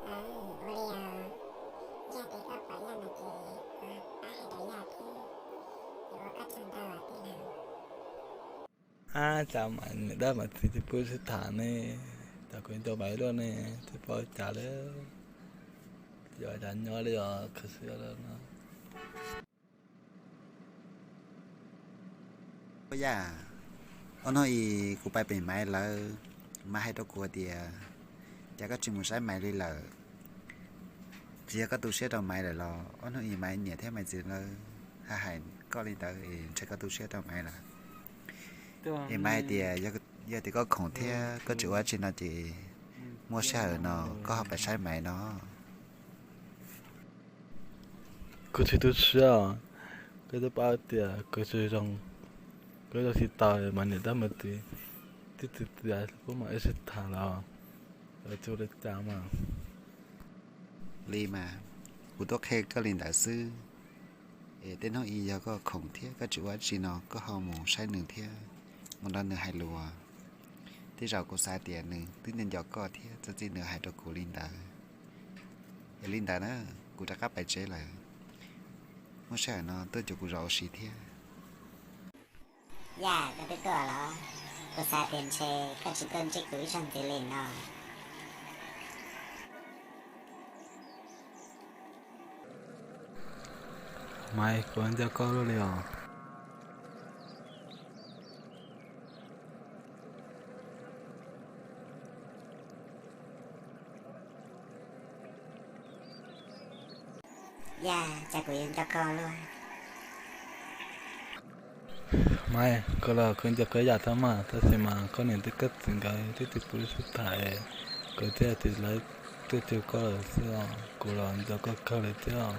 Ua li os, yog tias koj pom Yaj no ces pab hais rau Yaj thiab, yuav ua koj tsaug ntau os tij laug. Ab, cas mas niam dab mas txiv tsis pub sib tham ne, cas kuv nco Maiv luaj ne, tsis paub cas li, yog cas nyob li os khaws xwb no. Yaj, ob hnub ib kuv pais pem Maiv lawv, Maiv hais rau kuv tias, cas koj tsis mus saib Maiv li lawm? Tsis yog koj tu siab rau Maiv lawm los? Ob hnub ib Maiv niam thiab Maiv txiv lawv hais hais koj li ntawd es ntshe koj tu siab rau Maiv lawm. Es Maiv hais tias yog tias koj khoom thiab koj tsis ua dab tsi no ces muaj sij hawm no koj ho pais saib Maiv no. Kuv tsis tu siab os, koj twb paub tias kuv tsis zoo, kuv zoo tsis tau mas niam dab mas txiv twb txiav txiav kuv mam ib sib tham los, lawv tsis ua li cas mas. Li mas, kuv tuaj qhia koj li ntawd xwb. Es tej hnub ib yog koj khoom thiab koj tsis ua dab tsi no koj ho mus saib nws thiab mus nrog nws hais lus. Tej zaum kuv xav tias nws twb nco nco koj thiab txawm txij nws hais rau kuv li ntawd. Es li ntawd na, kuv rov qab pais tsev lawm. Muaj sij hawm no tuaj cuag kuv zov ua si thiab. Yaj, koj twb tuaj los? Kuv xav tias ntshe koj tsis tuaj ntsib kuv ib zaug ntxiv li no. Maiv, kuv nco koj luaj li os. Yaj, cas kuv yuav nco koj luaj? Maiv, kuv los kuv nco koj ib yam thiab mas, tab sis mas koj niam thiab koj txiv nkawd twb tsis pub sib tham, kuv thiaj li lawv tuaj cuag koj lawm xwb os, kuv los nco koj kawg li thiab.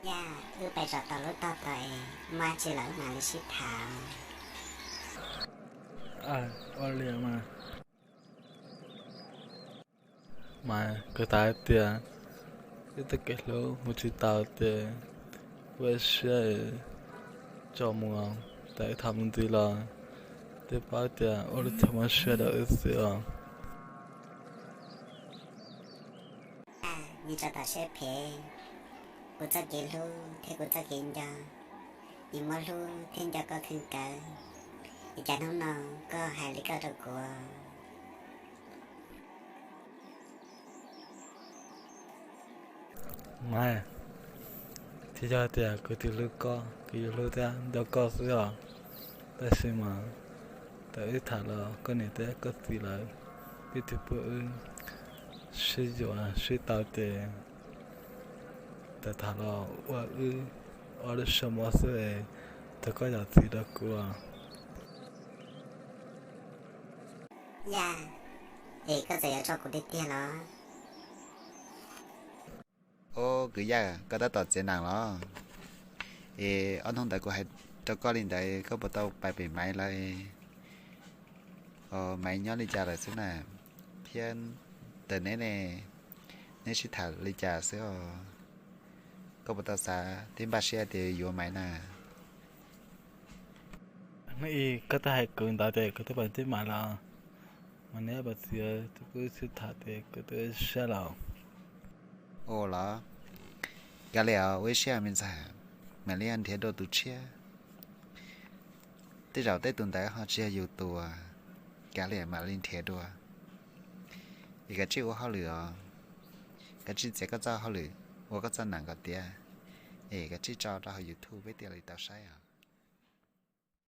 Yaj, wb pais zov tau lub tog tod es muaj dab tsi los wb mam li sib tham. Ua li mas. Mas kuv xav hais tias wb tej kev hlub mus tsis tau ces ua siab tso mus, tas wb tham mus ntxiv los twb paub tias ua lub chaw mob siab rau wb xwb os. Nws tso tom siab phem, kuv txoj kev hlub thiab kuv txoj kev nco, nws muab hlub thiab nco koj kawg kawg, es cas hnub no koj hais li koj rau kuv. Mas tsis yog tias kuv tsis hlub koj, kuv yuav hlub thiab nco koj xwb os. Tab sis mas thaum wb tham los koj niam thiab koj txiv lawv twb tsis pub wb sib yuav sib tau ces thaum tham los ua wb ob lub siab mob xwb es thov koj zam txim rau kuv. Yaj, es koj txawm yuav tso kuv tiag tiag los? Ob, kwv Yaj, koj tab tom txiav nees los? Es ob hnub ntawd kuv hais rau koj li ntawd koj puas tau pais pem Maiv lawv? Maiv nyob li cas lawm xwb na? Thiab ntawm neb ne, neb sib tham li cas xwb os? Koj puas tau xav thiab npaj siab tias yuav Maiv na? Hnub ib koj twb hais kuv ntawd ces kuv twb pais ntsib Maiv los, mas neb pais txiv twb kuj sib tham ces kuv twb siab los. Ua los, kav liam os, ua ib siab me ntxhais, mam li nrhiav dua tus tshiab. Tej zaum tej tus ntawd ho tsis yog yus tus, kav liam mam li nrhiav dua. Es kav tsij ua hauj lwm os, kav tsij txiav koj txoj hauj lwm, ua koj txoj nees kom tiav, es kav tsij tso rau hauv YouTube peb thiaj li tau saib os.